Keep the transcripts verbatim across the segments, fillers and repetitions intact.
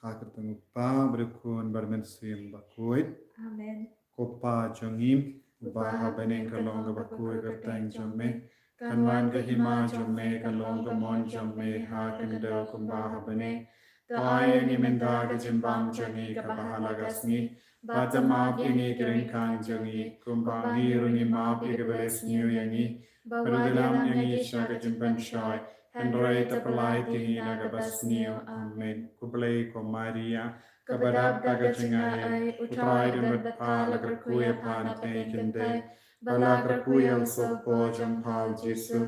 Ha ka kyrteng u Kpa bad u Khun bad u Mynsiem Bakhuid. Amen. Ko Pa jong ngi uba ha bneng, ka long kaba khuid ka kyrteng jong me. Kan wan ka hima jong me, kan long ka mon jong me ha khyndew kumba ha bneng. To ai ïa ngi mynta ka jingbam jong ngi kaba ha la ka sngi. Bad to map ïa ngi ki ryngkang jong ngi kumba ngi ruh ngi map ïa kiba leh sniew ïa ngi. Bad wat ïalam ïa ngi sha ka jingpynshoi, hynrei to pyllait ïa ngi na kaba sniew. Amen. Khublei ko Maria, kaba dap da ka jingai, U Trai u don bad pha, la kyrkhu ïa pha na pdeng kynthei, bad la kyrkhu ïa u sohpor jong pha u Jisu.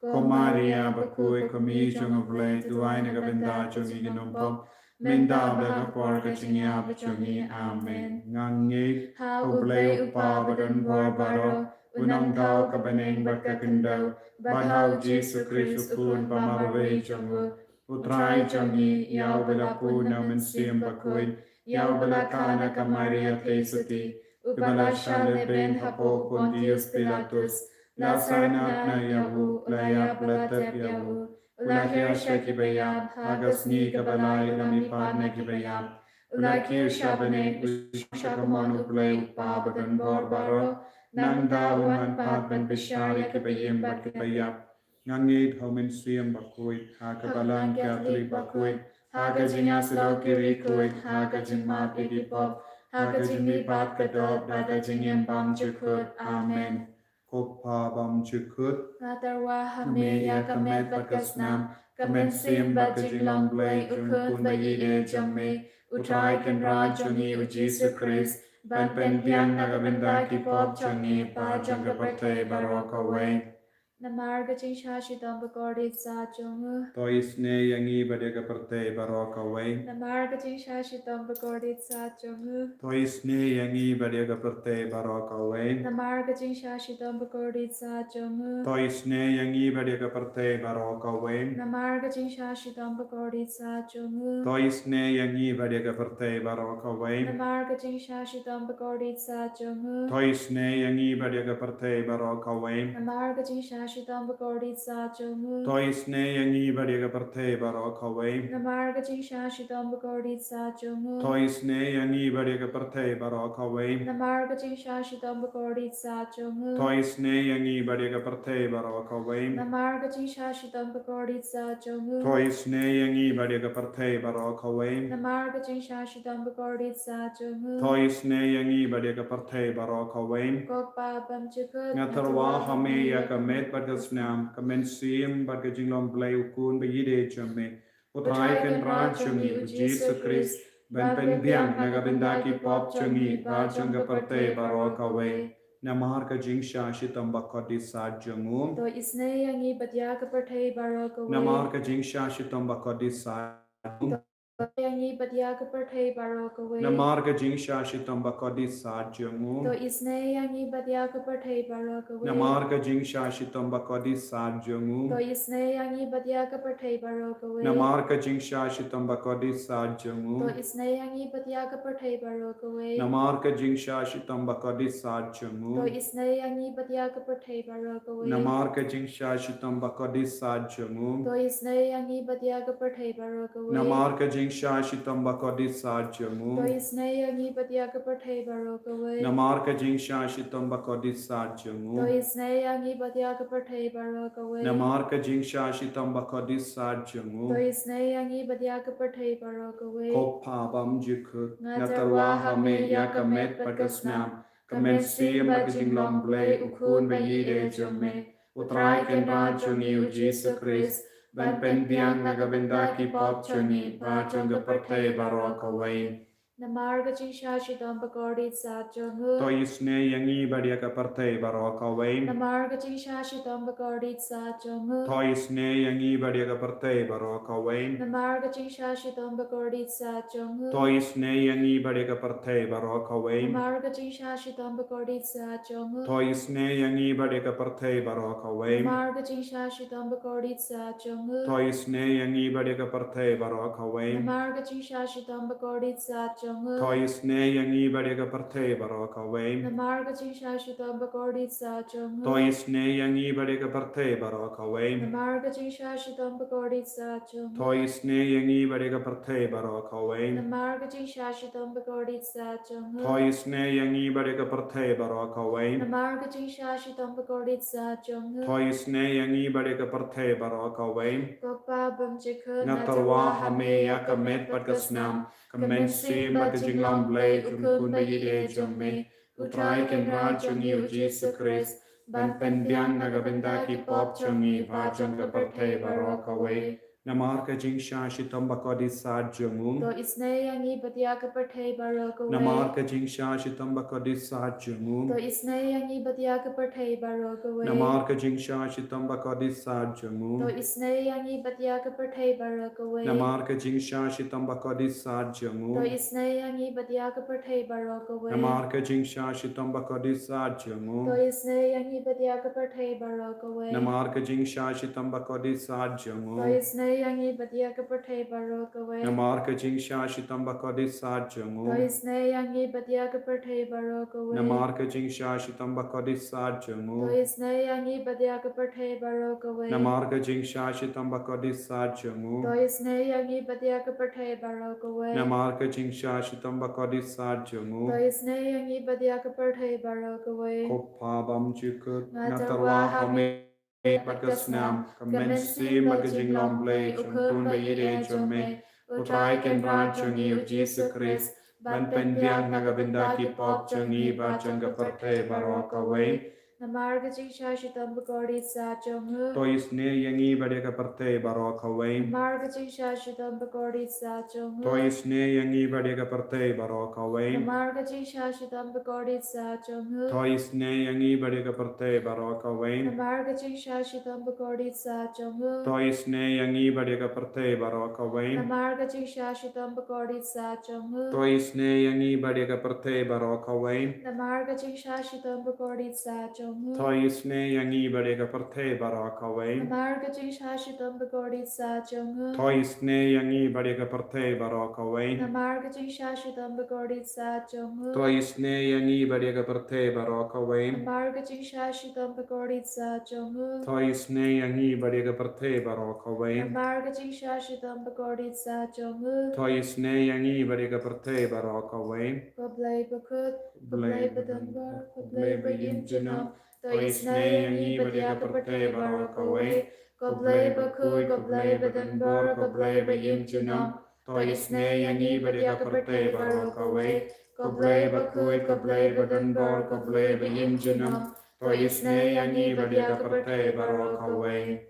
Ko Maria bakhuid, ko Mei jong U Blei, duwai na ka bynta jong ngi ki nongpop, mynta bad ha ka por ka jingïap jong ngi. Amen. Nga ngeit ha U Blei U Kpa badonbor baroh, u nongdaw ka bneng bad ka khyndew, bad ha u Jisu Khrist u Khun ba marwei jong u, U Trai jong ngi, ïa uba la pun na u Mynsiem Bakhuid, ïa uba la kha na ka Maria Theisotti, uba la shah lehbeiñ hapoh Pontius Pilatus, la sah noh na ïa u, la ïap, la tep ïa u, u la hiar sha kiba ïap, ha ka sngi kaba lai u la mihpat na kiba ïap, u la kiew sha bneng, u shong sha kamon U Blei U Kpa badonbor baroh, nangta un wan pat ban bishar ïa kiba im bad kiba ïap. Nga ngeit ha u Mynsiem Bakhuid, ha ka Balang Katholik bakhuid, ha ka jingïasyllok ki riewkhuid, ha ka jingmap ïa ki pop, ha ka jingmihpat ka doh, bad ha ka jingim bymjukut. Amen. Ko Pa bymjukut, nga tyrwa ha me ïa ka met bad ka snam, ka mynsiem bad ka jinglong Blei U Khun ba ïeit jong me, U Trai Kynrad jong ngi U Jisu Khrist, ban pynbiang na ka bynta ki pop jong ngi bad jong ka pyrthei baroh kawei. Namar ka jingshah shitom bakordit sah jong u. To isynei ïa ngi bad ïa ka pyrthei baroh kawei. Namar ka jingshah shitom bakordit sah jong u. To isynei ïa ngi bad ïa ka pyrthei baroh kawei. Namar ka jingshah shitom bakordit sah jong u. To isynei ïa ngi bad ïa ka pyrthei baroh kawei. Namar ka jingshah shitom bakordit sah jong u. To isynei ïa ngi bad ïa ka pyrthei baroh kawei. Namar ka jingshah shitom bakordit sah jong u. To isynei ïa ngi bad ïa ka pyrthei baroh kawei. Namar ka jingshah shitom bakordit sah jong u. To isynei ïa ngi bad ïa ka pyrthei baroh kawei. Namar ka jingshah shitom bakordit sah jong u. To isynei ïa ngi bad ïa ka pyrthei baroh kawei. Namar ka jingshah shitom bakordit sah jong u. To isynei ïa ngi bad ïa ka pyrthei baroh kawei. Namar ka jingshah shitom bakordit sah jong u. To isynei ïa ngi bad ïa ka pyrthei baroh kawei. Namar ka jingshah shitom bakordit sah jong u. To isynei ïa ngi bad ïa ka pyrthei baroh kawei. Ko Pa bymjukut, nga tyrwa ha me ïa ka met bad ka snam, ka mynsiem bad ka jinglong Blei U Khun ba ïeit jong me, U Trai Kynrad jong ngi U Jisu Khrist, ban pynbiang na ka bynta ki pop jong ngi bad jong ka pyrthei baroh kawei. Namar ka jingshah shitom bakordit sah jong u. To isynei ïa ngi bad ïa ka pyrthei baroh kawei. Namar ka jingshah shitom bakordit sah jong u. To isynei ïa ngi bad ïa ka pyrthei baroh kawei. Namar ka jingshah shitom bakordit sah jong u. To isynei ïa ngi bad ïa ka pyrthei baroh kawei. Namar ka jingshah shitom bakordit sah jong u. To isynei ïa ngi bad ïa ka pyrthei baroh kawei. Namar ka jingshah shitom bakordit sah jong u. To isynei ïa ngi bad ïa ka pyrthei baroh kawei. Namar ka jingshah shitom bakordit sah jong u. To isynei ïa ngi bad ïa ka pyrthei baroh kawei. Namar ka jingshah shitom bakordit sah jong u. To isynei ïa ngi bad ïa ka pyrthei baroh kawei. Namar ka jingshah shitom bakordit sah jong u. To isynei ïa ngi bad ïa ka pyrthei baroh kawei. Namar ka jingshah shitom bakordit sah jong u. To isynei ïa ngi bad ïa ka pyrthei baroh kawei. Namar ka jingshah shitom bakordit sah jong u. To isynei ïa ngi bad ïa ka pyrthei baroh kawei. Ko Pa bymjukut, nga tyrwa ha me ïa ka met bad ka snam, ka mynsiem bad ka jinglong Blei U Khun ba ïeit jong me, U Trai Kynrad jong ngi U Jisu Khrist, ban pynbiang na ka bynta ki pop jong ngi bad jong ka pyrthei baroh kawei. Namar ka jingshah shitom bakordit sah jong u. To isynei ïa ngi bad ïa ka pyrthei baroh kawei. Namar ka jingshah shitom bakordit sah jong u. To isynei ïa ngi bad ïa ka pyrthei baroh kawei. Namar ka jingshah shitom bakordit sah jong u. To isynei ïa ngi bad ïa ka pyrthei baroh kawei. Namar ka jingshah shitom bakordit sah jong u. To isynei ïa ngi bad ïa ka pyrthei baroh kawei. Namar ka jingshah shitom bakordit sah jong u. To isynei ïa ngi bad ïa ka pyrthei baroh kawei. Namar ka jingshah shitom bakordit sah jong jong u. To isynei ïa ngi bad ïa ka pyrthei baroh kawei. Namar ka jingshah shitom bakordit saht jong u. To isynei ïa ngi bad ïa ka pyrthei baroh kawei. Namar ka jingshah shitom bakordit saht jong u. To isynei ïa ngi bad ïa ka pyrthei baroh kawei. Namar ka jingshah shitom bakordit saht jong u. To isynei ïa ngi bad ïa ka pyrthei baroh kawei. Namar ka jingshah shitom bakordit saht jong u. To isynei ïa ngi bad ïa ka pyrthei baroh kawei. Ko Pa bymjukut, nga tyrwa ha me ïa ka met bad ka snam, ka mynsiem bad ka jinglong Blei, u Khun ba ïeit jong me, U Trai Kynrad jong ngi U Jisu Khrist, ban pynbiang na ka bynta ki pop jong ngi bad jong ka pyrthei baroh kawei. Namar ka jingshah shitom bakordit saht jong u. To isynei ïa ngi bad ïa ka pyrthei baroh kawei. Namar ka jingshah shitom bakordit saht jong u. To isynei ïa ngi bad ïa ka pyrthei baroh kawei. Namar ka jingshah shitom bakordit saht jong u. To isynei ïa ngi bad ïa ka pyrthei baroh kawei. Namar ka jingshah shitom bakordit saht jong u. To isynei ïa ngi bad ïa ka pyrthei baroh kawei. Namar ka jingshah shitom bakordit saht jong u. To isynei ïa ngi bad ïa ka pyrthei baroh kawei. Namar ka jingshah shitom bakordit saht jong u. To isynei ïa ngi bad ïa ka pyrthei baroh kawei. Namar ka jingshah shitom bakordit saht jong u. To isynei ïa ngi bad ïa ka pyrthei baroh kawei. Namar ka jingshah shitom bakordit saht jong u. To isynei ïa ngi bad ïa ka pyrthei baroh kawei. Namar ka jingshah shitom bakordit saht jong u. To isynei ïa ngi bad ïa ka pyrthei baroh kawei. Namar ka jingshah shitom bakordit saht jong u. To isynei ïa ngi bad ïa ka pyrthei baroh kawei. Ko Pa bymjukut, nga tyrwa ha me met bad ka snam, ka mynsiem bad ka jinglong Blei, u Khun ba ïeit jong me, U Trai Kynrad jong ngi U Jisu Khrist, ban pynbiang na ka bynta ki pop jong ngi bad jong ka pyrthei baroh kawei. Namar ka jingshah shitom bakordit saht jong u. To isynei ïa ngi bad ïa ka pyrthei baroh kawei. Namar ka jingshah shitom bakordit saht jong u. To isynei ïa ngi bad ïa ka pyrthei baroh kawei. Namar ka jingshah shitom bakordit saht jong u. To isynei ïa ngi bad ïa ka pyrthei baroh kawei. Namar ka jingshah shitom bakordit saht jong u. To isynei ïa ngi bad ïa ka pyrthei baroh kawei. Namar ka jingshah shitom bakordit saht jong u. To isynei ïa ngi bad ïa ka pyrthei baroh kawei. Namar ka jingshah shitom bakordit saht jong u. To isynei ïa ngi bad ïa ka pyrthei baroh kawei. Namar ka jingshah shitom bakordit saht jong u. To isynei ïa ngi bad ïa ka pyrthei baroh kawei. Namar ka jingshah shitom bakordit saht jong u. To isynei ïa ngi bad ïa ka pyrthei baroh kawei. Namar ka jingshah shitom bakordit saht jong u. To isynei ïa ngi bad ïa ka pyrthei baroh kawei. Namar ka jingshah shitom bakordit saht jong u. To isynei ïa ngi bad ïa ka pyrthei baroh kawei. Ko Blei bakhuid, ko Blei badonbor, ko Blei ba im junom, to isynei ïa ngi bad ïa ka pyrthei baroh kawei. Ko Blei bakhuid, ko Blei badonbor, ko Blei ba im junom, to isynei ïa ngi bad ïa ka pyrthei baroh kawei. Ko Blei bakhuid, ko Blei badonbor, ko Blei ba im junom, to isynei ïa ngi bad ïa ka pyrthei baroh kawei.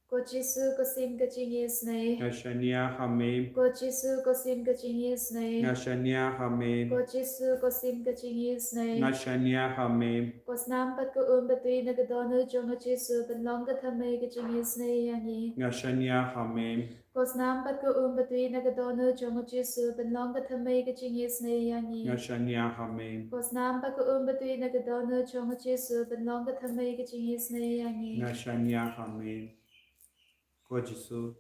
Ko Jisu, ko sim ka jingisynei, nga shaniah ha me. Ko Jisu, ko sim ka jingisynei, nga shaniah ha me. Ko Jisu, ko sim ka jingisynei, nga shaniah ha me. Ko snam bad ko um batui na ka dohnud jong U Jisu, pynlong ka thymmei ka jingisynei ïa ngi, nga shaniah ha me. Ko snam bad ko um batui na ka dohnud jong U Jisu, pynlong ka thymmei ka jingisynei ïa ngi, nga shaniah ha me. Ko snam bad ko um batui na ka dohnud jong U Jisu, pynlong ka thymmei ka jingisynei ïa ngi, nga shaniah ha me. Ko Jisu,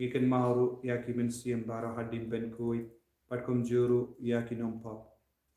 ngi kynmaw ruh ïa ki mynsiem baroh hadien ban khuid, bad kumjuh ruh ïa ki nongpop,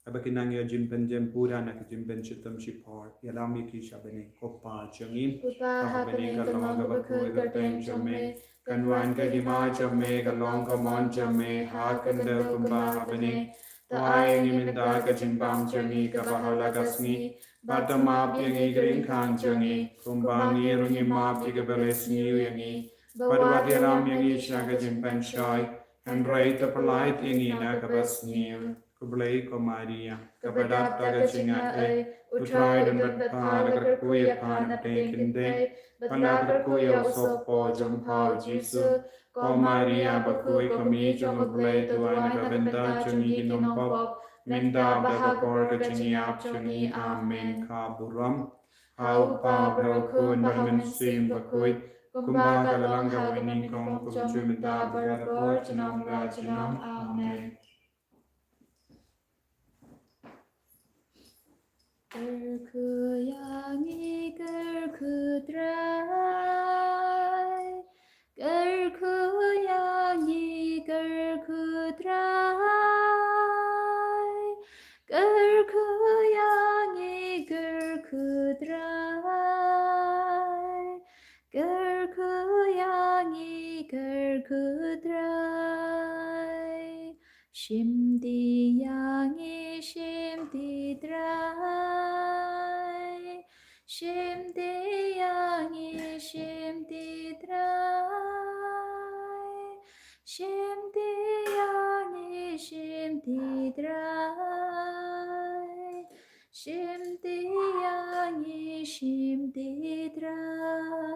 haba ki nang ïa jingpynjem pura na ka jingpynshitom shipor, ïalam ïa ki sha bneng. Ko Pa jong ngi, uba ha bneng, ka long kaba khuid ka kyrteng jong me, kan wan ka hima jong me, ka long ka mon jong me ha ka khyndew kumba ha bneng. To ai ïa ngi mynta ka jingbam jong ngi kaba ha la ka sngi, bad to map ïa ngi ki jingkhang jong ngi, kumba ngi ruh ngi map ïa kiba la sniew ïa ngi. Bad wat ïalam ïa ngi sha ka jingpynshoi, hynrei to pyllait ïa ngi na kaba sniew. Khublei ko Maria, kaba dap da ka jingngaei, U Trai u don bad pha, la kyrkhu ïa pha na pdeng kynthei, bad la kyrkhu ïa u sohpop jong pha U Jisu. Ko Maria bakhuid, ko Mei jong U Blei, to duwai na ka bynta jong ngi ki nongpop, mynta bad ha ka por ka jingïap jong ngi. Amen. Ka burom ha U Pa, bad ha U Khun, bad ha U Mynsiem Bakhuid, kumba ka la long, kumba nyngkong, kumjuh mynta, bad ha ka por junom la junom. Amen. Kyrkhu ïa ngi, kyrkhu Trai. Kyrkhu ïa ngi, kyrkhu Trai. Khudrai, shim ti ïa ngi, shim ti Trai. Shim ti ïa ngi, shim ti Trai. Shim ti ïa ngi, shim ti Trai. Shim ti ïa ngi, shim ti Trai.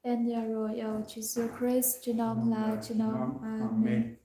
Yn ïaroh ïa u Jisu Khrist junom la junom. Amen.